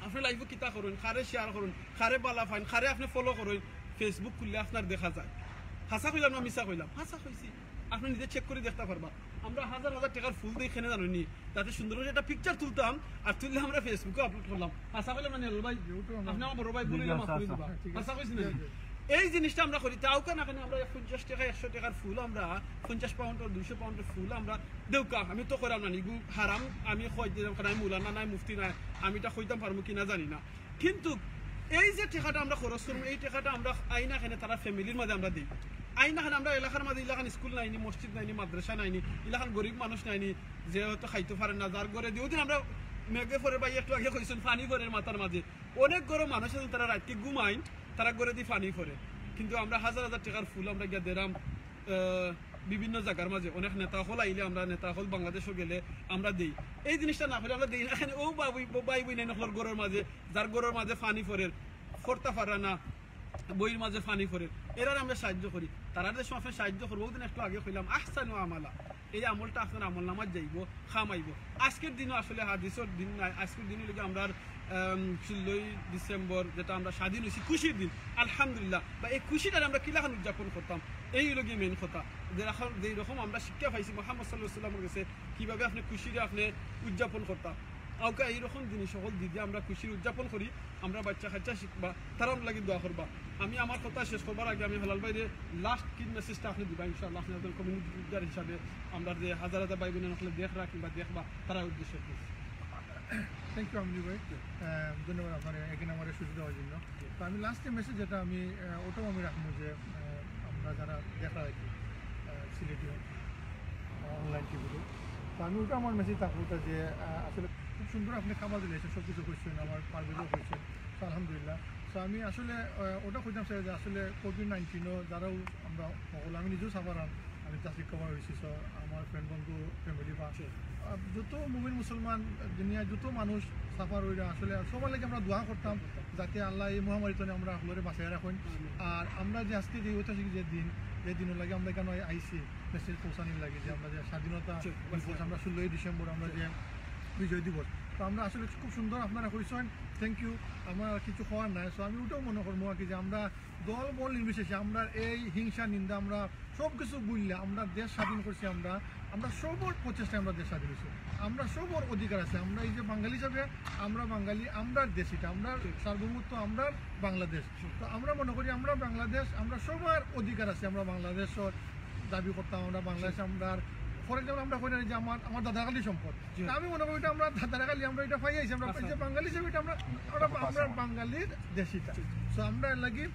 আপনি লাইফও কিতা করুন, কারে শেয়ার করুন, কারে বালা পাইন, কারে আপনি ফলো করুন, Facebook খুললে আপনার দেখা যায়। হাছা কইলাম না মিছা কইলাম? হাছা কইছি। আপনি নিজে চেক করে দেখতে পারবা। আমরা হাজার হাজার টাকার ফুল দেই কেনে জানেননি? যাতে সুন্দর করে একটা পিকচার তুলতাম, আর তুললে আমরা Facebook-এ আপলোড করলাম। হাছা কইলাম না নি লাল ভাই? আপনি আমার বড় ভাই, ভুল অইলে মাফ করে দিবা। হাছা কইছি না নি? এই জিনিসটা আমরা করি, তাও কেন এখানে আমরা পঞ্চাশ টাকা, একশো টাকার ফুল আমরা, পঞ্চাশ পাউন্ড আর দুইশো পাউন্ডের ফুল আমরা দেউকা, আমি তো কইরাম না নি, ইগু হারাম, আমি কই দিলাম, কারণ আমি মৌলানা নাই, মুফতি নাই, আমি এটা কইতাম পারমু কি না জানি না। কিন্তু এই যে টাকাটা আমরা খরচ করমু, এই টাকাটা আমরা আইনা কেনে তারা ফ্যামিলির মাঝে আমরা দিই। আইনা কেনে আমরা এলাকার মাঝে ইলাখান স্কুল নাইনি, মসজিদ নাইনি, মাদ্রাসা নাইনি, ইলাখান গরিব মানুষ নাইনি, যে হয়তো খাইতে পারে না, যার ঘরে দিই। ওদিন আমরা মেঘে পড়ে ভাই একটু আগে কইছেন, পানি পড়ে মাথার মাঝে। অনেক গরিব মানুষ আছেন, তারা রাতকে ঘুমাইন, তারা ঘরে দি পানি পড়ে। কিন্তু আমরা হাজার হাজার টাকার ফুল আমরা গিয়া দেরাম, আহ, বিভিন্ন জাগার মাঝে অনেক নেতা অকল আইলে আমরা নেতা অকল বাংলাদেশো গেলে আমরা দেই। এই জিনিসটা না অইলে আমরা দেই না। এখানে ও বাবু, ভাই বইন অকলর ঘরর মাঝে, যার ঘরর মাঝে পানি পড়ের, পড়তা পারা না, বইর মাঝে পানি পড়ের, এরারে আমরা সাহায্য করি। তারারে যে সময় সাহায্য করবো, ওই দিন একটু আগে কইলাম, আহসানু আমালা, এই আমলটা আপনার আমল নামাত যাইবো, কাম আইবো। আজকের দিনও আসলে হাদিসর দিন নাই, আজকের দিন অইলো গিয়া আমরার, আম, ষোলোই ডিসেম্বর, যেটা আমরা স্বাধীন অইছি, খুশির দিন, আলহামদুলিল্লাহ। বা এই খুশিটারে আমরা কিলাখান উদযাপন করতাম, এই অইলো গিয়া মেইন কথা। যেরকম, যেই রকম আমরা শিক্ষা পাইছি মোহাম্মদ সাল্লাল্লাহু আলাইহি ওয়াসাল্লামর গেছে, কিভাবে আপনি খুশিরে আপনি উদযাপন করতাম, আউকা এইরকম জিনিস অকল দিদি আমরা খুশির উদযাপন করি। আমরা বাচ্চা কাচ্চা শিখবা, তারার লাগি দোয়া করবা। আমি আমার কথা শেষ করবার আগে আমি হেলাল ভাইরে লাস্ট কি মেসেজটা আপনি দিবা, ইনশাআল্লাহ, আপনি একজন কমিউনিটি লিডার হিসাবে আমরা যে হাজার হাজার ভাই বইন অকলে দেখরা কিংবা দেখবা, তারার উদ্দেশ্যে প্লিজ। থ্যাংক ইউ আমিনুর ভাই। আহ, ধন্যবাদ আপনারে এখানে আমার সুযোগ দেওয়ার জন্য। তো আমি লাস্টে মেসেজ যেটা আমি, আহ, ওটাও আমি রাখবো যে, আহ, আমরা যারা দেখরা আর কি, আহ, সিলেটি অনলাইন টিভিতে, তো আমি ওটা আমার মেসেজ থাকবো ওটা যে, আহ, আসলে খুব সুন্দর আপনি খাবার দিলে এসে সব কিছু করছেন, আমার পারভেজও করছেন, তো আলহামদুলিল্লাহ। তো আমি আসলে, আহ, ওটা কইতাম চাই যে আসলে কোভিড নাইন্টিনও যারাও আমরা সকল, আমি নিজেও সাফারাম, আমি ট্রাফিক কভার হয়েছি, তো আমার ফ্রেন্ড বন্ধু, ফ্যামিলি বা আহ, যত মুমিন মুসলমান দুনিয়ার যত মানুষ সাফার হইরা আসলে সবার লাগি আমরা দোয়া করতাম যাতে আল্লাহ এই মহামারী থেকে আমরা সকলরে বাঁচাই রাখেন। আর আমরা যে আজকে যে ঐতিহাসিক যে দিন, যে দিনর লাগি আমরা এখানে আইছি মেসেজ পৌঁছানির লাগি যে আমরা যে স্বাধীনতা দিবস, আমরা ষোলোই ডিসেম্বর আমরা যে বিজয় দিবস, তো আমরা আসলে খুব সুন্দর আপনারা কইছেন, থ্যাংক ইউ। আমার আর কিছু কওয়ার নাই। সো আমি ওটাও মনে করবো আর কি যে আমরা দল বল নির্বিশেষে আমরা এই হিংসা নিন্দা আমরা সব কিছু ভুললে আমরা দেশ স্বাধীন করছি, আমরা আমরা সবর প্রচেষ্টায় আমরা দেশ স্বাধীন হয়েছি, আমরা সবর অধিকার আছে। আমরা এই যে বাঙালি হিসাবে আমরা বাঙালি, আমরার দেশ এটা, আমরার সার্বভৌমত্ব, আমরার বাংলাদেশ। তো আমরা মনে করি আমরা বাংলাদেশ, আমরা সবার অধিকার আছে, আমরা বাংলাদেশর দাবি করতাম, আমরা বাংলাদেশ, আমরা ফর এক্সাম্পল আমরা কই না যে আমার আমার দাদার খালি সম্পদ। তা আমি মনে করি এটা আমরা দাদার খালি আমরা এটা পাই আইছি, আমরা এই যে বাঙালি হিসেবে এটা আমরা আমরা আমরা বাঙালির দেশ এটা। তো আমরা এর লাগি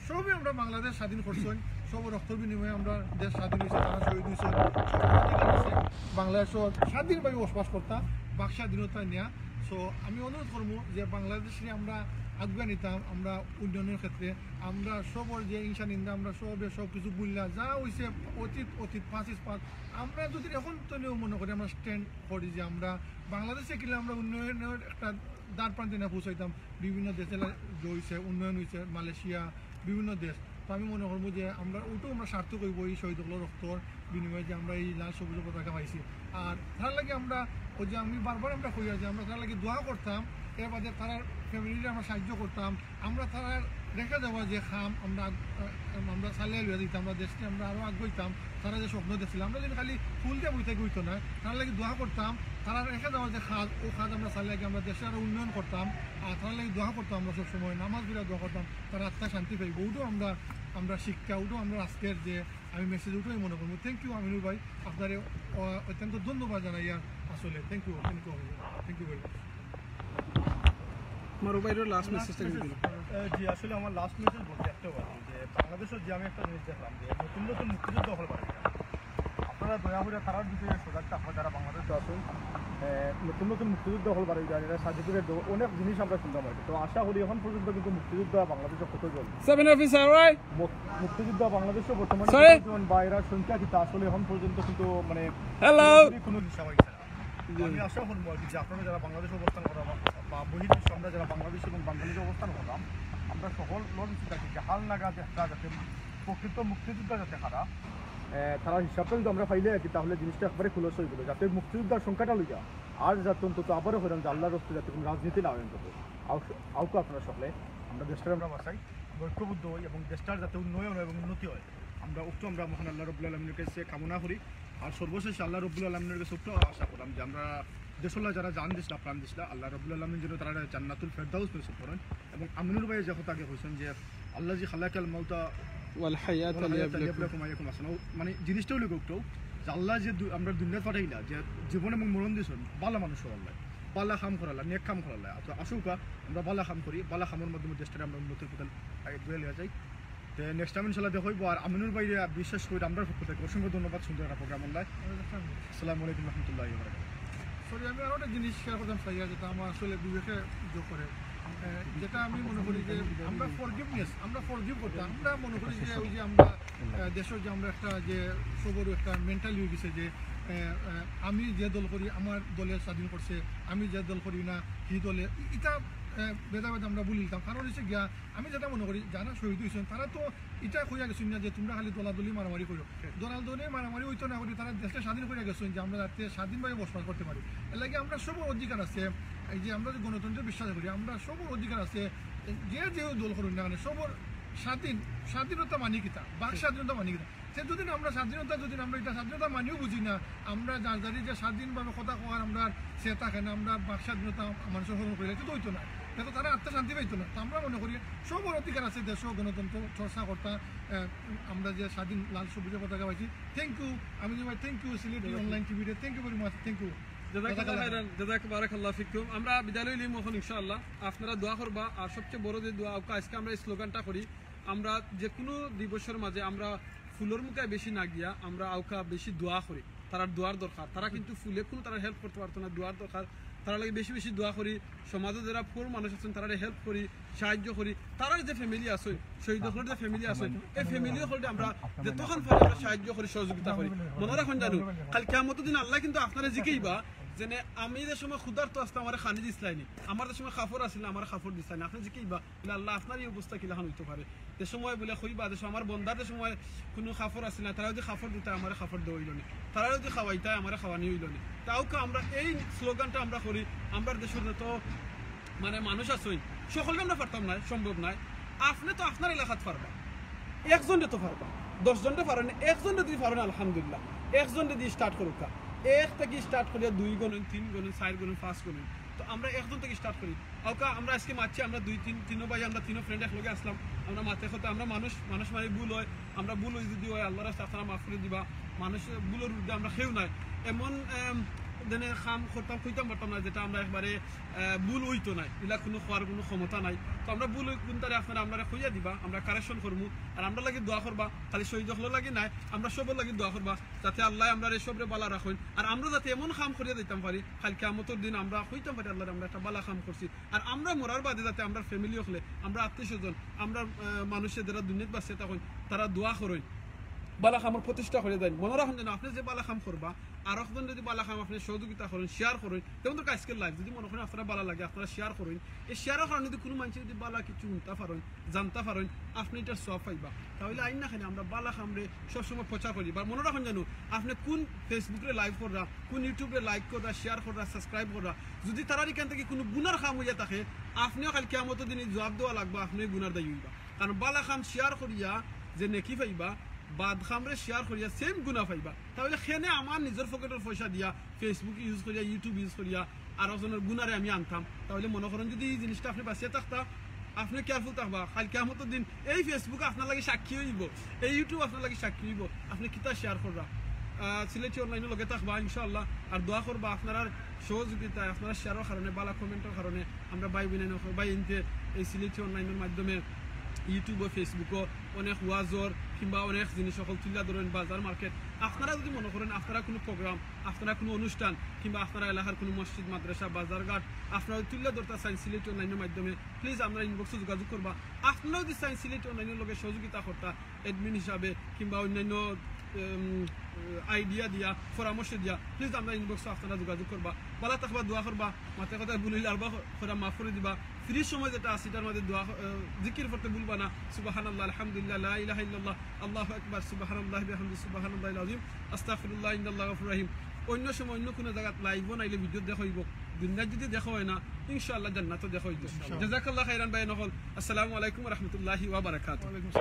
সবই আমরা বাংলাদেশ স্বাধীন করছেন, সব রক্তর বিনিময়ে আমরা দেশ স্বাধীন হয়েছে, তারা শহীদ হয়েছে, সব অধিকার আছে। বাংলাদেশও স্বাধীনভাবে বসবাস করতাম, বাক স্বাধীনতা নেয়া। সো আমি অনুরোধ করবো যে বাংলাদেশে আমরা আগুয়া নিতাম, আমরা উন্নয়নের ক্ষেত্রে আমরা সবর যে হিংসা নিন্দা আমরা সবে সব কিছু ভুললা, যা হয়েছে অতীত অতীত, পাস ইজ পাস। আমরা যদি এখন তো মনে করি আমরা স্ট্যান্ড করি যে আমরা বাংলাদেশে গেলে আমরা উন্নয়নের একটা দ্বার প্রান্তে না পৌঁছাইতাম, বিভিন্ন দেশে লা- হইছে, উন্নয়ন হয়েছে, মালয়েশিয়া, বিভিন্ন দেশ। তো আমি মনে করবো যে আমরা ওটাও আমরা সার্থক হইব এই শহীদ হকলর রক্তর বিনিময়ে যে আমরা এই লাল সবুজ পতাকা পাইছি। আর তার লাগি আমরা ওই যে আমি বারবার আমরা কই যে আমরা তার লাগি দোয়া করতাম, এর বাদে তার ফ্যামিলিরে আমরা সাহায্য করতাম, আমরা তারা রেখে দেওয়া যে খাম আমরা আগ- আহ, আমরা চালিয়ে লইয়া দিতাম, আমরা দেশকে আমরা আরো আগ হইতাম, তারা যে স্বপ্ন দেখছিল আমরা যদি খালি ফুল দিয়ে বইতে হইতো না, তার লাগি দোয়া করতাম, তারা রেখে দেওয়া যে কাজ ও কাজ আমরা চালিয়ে গিয়ে আমরা দেশে আরো উন্নয়ন করতাম। আর তার লাগি দোয়া করতাম আমরা সবসময়, নামাজ পড়ে দোয়া করতাম, তারা আত্মা শান্তি পাইব। ওটাও আমরা আমরা শিক্ষা, ওটাও আমরা আজকের যে আমি মেসেজ ওটাই মনে করবো। থ্যাংক ইউ আমিনুর ভাই, আপনারে অ- অত্যন্ত ধন্যবাদ জানাই। আর আসলে thank you, thank you, thank you very much. আমার ভাইর লাস্ট মেসেজটা কিন্তু দিন। আহ, জি, আসলে আমার লাস্ট মেসেজ বলতে একটা কথা যে বাংলাদেশের যে আমি একটা জিনিস দেখলাম যে নতুন নতুন মুক্তিযুদ্ধ হল বাড়ি, আপনারা দয়া করে তারার বিষয়ে সজাগ থাকবেন যারা বাংলাদেশে আছেন। আহ, নতুন নতুন মুক্তিযুদ্ধ হল বাড়ি যায়, এরা সার্টিফিকেট দেবো, অনেক জিনিস আমরা শুনতাম আর কি। তো আশা করি এখন পর্যন্ত কিন্তু মুক্তিযুদ্ধ বাংলাদেশে কতজন সেভেন অফিসার, রাইট? মুক- মুক্তিযুদ্ধ বাংলাদেশে বর্তমানে Sorry? কতজন বা এরা সংখ্যা কিতা আসলে এখন পর্যন্ত কিন্তু মানে হ্যালো। কোনো হিসাব হইছে না। তো আমি আশা করবো আর কি যে আপনারা যারা বাংলাদেশে অবস্থান করা বা- বা বহির্বিশ্বে আমরা যারা বাংলাদেশ এবং বাংলাদেশে অবস্থান করলাম, আমরা সকল লড়ছি থাকি যে হাল নাগাদ একটা যাতে প্রকৃত মুক্তিযোদ্ধা যাতে খারা তারা হিসাবটা যদি আমরা পাইলে আর কি, তাহলে জিনিসটা একবারে খুলস হয়ে গেল, যাতে মুক্তিযোদ্ধার সংখ্যাটা লইয়া আর যাতে অন্তত আবারও হইলাম যে আল্লাহর রস্তে যাতে কোনো রাজনীতি না হয় অন্তত। আউ- আউকে আপনারা সকলে আমরা দেশটার আমরা বাঁচাই, আমরা ঐক্যবদ্ধ হই এবং দেশটার যাতে উন্নয়ন হয় এবং উন্নতি হয়, আমরা উক্ত আমরা মহান আল্লাহ রব্বুল আলমীর কাছে কামনা করি। আর সর্বশেষ আল্লাহ রব্বুল আলমীর কাছে উক্ত আশা করলাম যে আমরা দেশলা যারা জান দিসলা, প্রাণ দিসলা, আল্লাহ রব্বুল আলমীর জন্য তারা জান্নাতুল ফেরদাউস নসিব করেন। এবং আমিনুর ভাই যে কথা আগে কইছেন যে আল্লাহ জি খালাকাল মাউতা ওয়াল হায়াত ওয়াল হায়াতা লিয়াবলুয়াকুম আইয়ুকুম আহসানু, মানে জিনিসটা হইলো গৌরব যে আল্লাহ যে দু- আমরা দুনিয়া পাঠাইলা যে জীবন এবং মরণ দিয়েছেন ভালা মানুষ করার লাগে, ভালা কাম করার লাগে, নেক কাম করার লাগে। তো আসুকা আমরা ভালা কাম করি, ভালা কামের মাধ্যমে দেশটারে আমরা উন্নতির পথে এগিয়ে নিয়ে যাই। তো নেক্সট টাইম ইনশাল্লাহ দেখা হইব। আর আমিনুর ভাইরে বিশেষ করে আমরা পক্ষ থেকে অসংখ্য ধন্যবাদ সুন্দর একটা প্রোগ্রাম অনলাইন। আসসালামু আলাইকুম রহমতুল্লাহ। সরি, আমি আরো একটা জিনিস শেয়ার করতাম চাই, যেটা আমার আসলে বিবেকে যোগ করে। আহ, যেটা আমি মনে করি যে আমরা ফরগিভনেস, আমরা ফরগিভ করতাম। আমরা মনে করি যে ওই যে আমরা আহ, দেশের যে আমরা একটা যে সবর একটা মেন্টালি হয়ে গেছে যে আহ, আহ, আমি যে দল করি আমার দলে স্বাধীন করছে, আমি যে দল করি না কি দলে, এটা আহ, ভেদাভেদ আমরা বলিতাম। কারণ হচ্ছে গিয়া আমি যেটা মনে করি যারা শহীদ হয়েছেন তারা তো এটা কইয়া গেছেন না যে তোমরা খালি দলাদলি মারামারি করো। দলাদলি মারামারি হইতো না করি তারা দেশটা স্বাধীন করে গেছেন যে আমরা যাতে স্বাধীনভাবে বসবাস করতে পারি। এর লাগি আমরা সবর অধিকার আছে। এই যে আমরা যে গণতন্ত্রে বিশ্বাস করি, আমরা সবর অধিকার আছে। যে যে দল করুন না কেন, সবর স্বাধীন, স্বাধীনতা মানি কিতা, বাক স্বাধীনতা মানি কিতা। সে যদি না আমরা স্বাধীনতা, যদি না আমরা এটা স্বাধীনতা মানিও বুঝি না, আমরা যার যারই যে স্বাধীনভাবে কথা কওয়ার আমরা সে থাকে না, আমরা বাক স্বাধীনতা মানুষের হরণ করি, এটা তো হইতো না। এটা তো তারা আত্মশান্তি পাইতো না। তো আমরা মনে করি সবর অধিকার আছে দেশ ও গণতন্ত্র চর্চা করতা। আহ, আমরা যে স্বাধীন লাল সবুজের পতাকা পাইছি, থ্যাংক ইউ। আমি যে ভাই থ্যাংক ইউ সিলেটি অনলাইন টিভিতে, thank you very much, thank you. জাযাকাল্লাহ খাইরান, জাযাক বারাকাল্লাহ ফিকুম। আমরা বিদায় লইলিমু অখন ইনশাআল্লাহ। আপনারা দোয়া করবা, আর সবচেয়ে বড় যে দোয়া, আউকা আজকে আমরা এই স্লোগানটা করি, আমরা যে কোনো দিবসের মাঝে আমরা ফুলর মুখে বেশি না গিয়া আমরা আউকা বেশি দোয়া করি। তারার দোয়ার দরকার, তারা কিন্তু ফুলে কোনো তারা হেল্প করতে পারতো না, দোয়ার দরকার। তারা লাগে বেশি বেশি দোয়া করি, সমাজে যারা পুয়ার মানুষ আছেন তারা হেল্প করি, সাহায্য করি। তারার যে ফ্যামিলি আছে, শহীদ অকলর যে ফ্যামিলি আছে, এই ফ্যামিলি অকলরে আমরা যতক্ষণ পারি আমরা সাহায্য করি, সহযোগিতা করি। মনে রাখুন জানো, কাল কিয়ামতের দিন আল্লাহ কিন্তু আপনারা জিকাইবা যে নে, আমি যে সময় ক্ষুধার্ত আসলাম আমার খানি দিছলায়নি, আমার যে সময় কাপড় আছিল না আমার কাপড় দিছলায়নি, আপনি জিকাইবা বলে, আল্লাহ আপনার এই অবস্থা কিলাখান হইতে পারে। যে সময় বলে কইবা, যে সময় আমার বন্দার যে সময় কোনো কাপড় আছিল না, তারা যদি কাপড় দিতা আমার কাপড় দেওয়া হইল না, তারা যদি খাওয়াইতা আমার খাওয়ানি হইল না। তাও কা আমরা এই স্লোগানটা আমরা করি, আমরা দেশের যত মানে মানুষ আছইন, সকলকে আমরা পারতাম না, সম্ভব নয়। আপনি তো আপনার এলাকাত পারবা, একজনরে তো পারবা, দশ জনরে পারেন, একজনরে যদি পারেন আলহামদুলিল্লাহ, একজনরে দিয়ে স্টার্ট করুক। এক থেকে স্টার্ট করিয়া দুই গুণ, তিন গুণ, চার গুণ, পাঁচ গুণ। তো আমরা একজন থেকে স্টার্ট করি। আউকা আমরা আজকে মাতছি, আমরা দুই তিন, তিনো ভাই, আমরা তিনো ফ্রেন্ড একলগে আসলাম। আমরা মাতে কথা, আমরা মানুষ, মানুষ মানে ভুল হয়, আমরা ভুল হই যদি হয় আল্লাহর রাস্তা আপনারা মাফ করে দিবা। মানুষ ভুলের ঊর্ধ্বে আমরা কেউ নাই। এমন আম, দেনে কাম করতাম, কইতাম পারতাম না যেটা আমরা একবারে আহ, ভুল হইতো নাই, ইলা কোনো কওয়ার কোনো ক্ষমতা নাই। তো আমরা ভুল হই কোনটারে আপনারা আমরা কইয়া দিবা, আমরা কারেকশন করমু। আর আমরা লাগি দোয়া করবা, খালি শহীদ অকলর লাগি নাই, আমরা সবর লাগি দোয়া করবা, যাতে আল্লাহ আমরা এই সবরে বালা রাখইন। আর আমরা যাতে এমন কাম করিয়া দিতাম পারি, কাল কিয়ামতর দিন আমরা কইতাম পারি আল্লাহরে আমরা একটা বালা কাম করছি। আর আমরা মরার বাদে যাতে আমরা ফ্যামিলি অকলে, আমরা আত্মীয় স্বজন, আমরা আহ, মানুষে যারা দুনিয়াত বাঁচিয়া থাকইন, তারা দোয়া করইন, বালা কামর প্রতিষ্ঠা করে দেন। মনে রাখুন যেন আপনি যে বালা কাম করবা, আর একজন যদি বালা কাম আপনি সহযোগিতা করেন, শেয়ার করেন, যেমন ধরো আজকের লাইভ যদি মনে করেন আপনারা বালা লাগে, আপনারা শেয়ার করেন, এই শেয়ারের কারণে যদি কোনো মানুষ যদি বালা কিছু শুনতে পারেন, জানতে পারেন, আপনি এটার সব পাইবা। তাহলে আইন না খালি আমরা বালা কামরে সবসময় প্রচার করি। বা মনে রাখুন যেন আপনি কোন ফেসবুকে লাইভ কররা, কোন ইউটিউবে লাইক কররা, শেয়ার কররা, সাবস্ক্রাইব কররা, যদি তারার এখান থেকে কোনো গুনার কাম হইয়া থাকে, আপনিও কাল কিয়ামতর দিন এই জবাব দেওয়া লাগবা, আপনি গুনার দায়ী হইবা। কারণ বালা কাম শেয়ার করিয়া যে নেকি পাইবা, বাদ কামরে শেয়ার করিয়া সেম গুনা পাইবা। তাহলে কেনে আমার নিজের পকেটের পয়সা দিয়া, ফেসবুক ইউজ করিয়া, ইউটিউব ইউজ করিয়া আর একজনের গুনারে আমি আনতাম? তাহলে মনে করেন যদি এই জিনিসটা আপনি বাঁচিয়া থাকতা, আপনি কেয়ারফুল থাকবা। কাল কিয়ামতর দিন এই ফেসবুক আপনার লাগি সাক্ষী হইব, এই ইউটিউব আপনার লাগি সাক্ষী হইব। আপনি কিতা শেয়ার করবা? আহ, সিলেটি অনলাইনের লগে থাকবা ইনশাআল্লাহ। আর দোয়া করবা আপনারার সহযোগিতায়, আপনারা শেয়ারের কারণে, বালা কমেন্টের কারণে আমরা ভাই বোন, ভাই ইনতে এই সিলেটি অনলাইনের মাধ্যমে ইউটিউবও ফেসবুকও অনেক ওয়াজর কিংবা অনেক জিনিস সকল তুলিয়া ধরেন, বাজার মার্কেট। আপনারা যদি মনে করেন আপনারা কোনো প্রোগ্রাম, আপনারা কোনো অনুষ্ঠান কিংবা আপনারা এলাকার কোনো মসজিদ, মাদ্রাসা, বাজারঘাট আপনারা তুলিয়া ধরতে চান সিলেটি অনলাইনের মাধ্যমে, প্লিজ আমরা ইনবক্সে যোগাযোগ করবা। আপনারা যদি চান সিলেটি অনলাইনের লগে সহযোগিতা করতা অ্যাডমিন হিসাবে কিংবা অন্যান্য আইডিয়া দিয়া, পরামর্শ দিয়া, প্লিজ আমরা ইনবক্সে আপনারা যোগাযোগ করবা। বালা থাকবা, দোয়া করবা, মাতে কথা ভুল হইলে আরবা করা মাফ করে দিবা। ফ্রি সময় যেটা আছে এটার মধ্যে দোয়া, আহ, জিকির পড়তে ভুলবা না। সুবহানাল্লাহ, আলহামদুলিল্লাহ, লা ইলাহা ইল্লাল্লাহ, আল্লাহু আকবার, সুবহানাল্লাহ বিহামদি, সুবহানাল্লাহ আলাজিম, আস্তাগফিরুল্লাহ, ইন্নাল্লাহ গফুর রহিম। অন্য সময় অন্য কোনো জায়গাত লাইভও নাইলে ভিডিও দেখা হইব। দুনিয়াত যদি দেখা হয় না, ইনশাআল্লাহ জান্নাতও দেখা হইতো। ইনশাআল্লাহ। জাযাকাল্লাহ খাইরান ভাই নকল। আসসালামু আলাইকুম ওয়া রাহমাতুল্লাহি ওয়া বারাকাতুহু।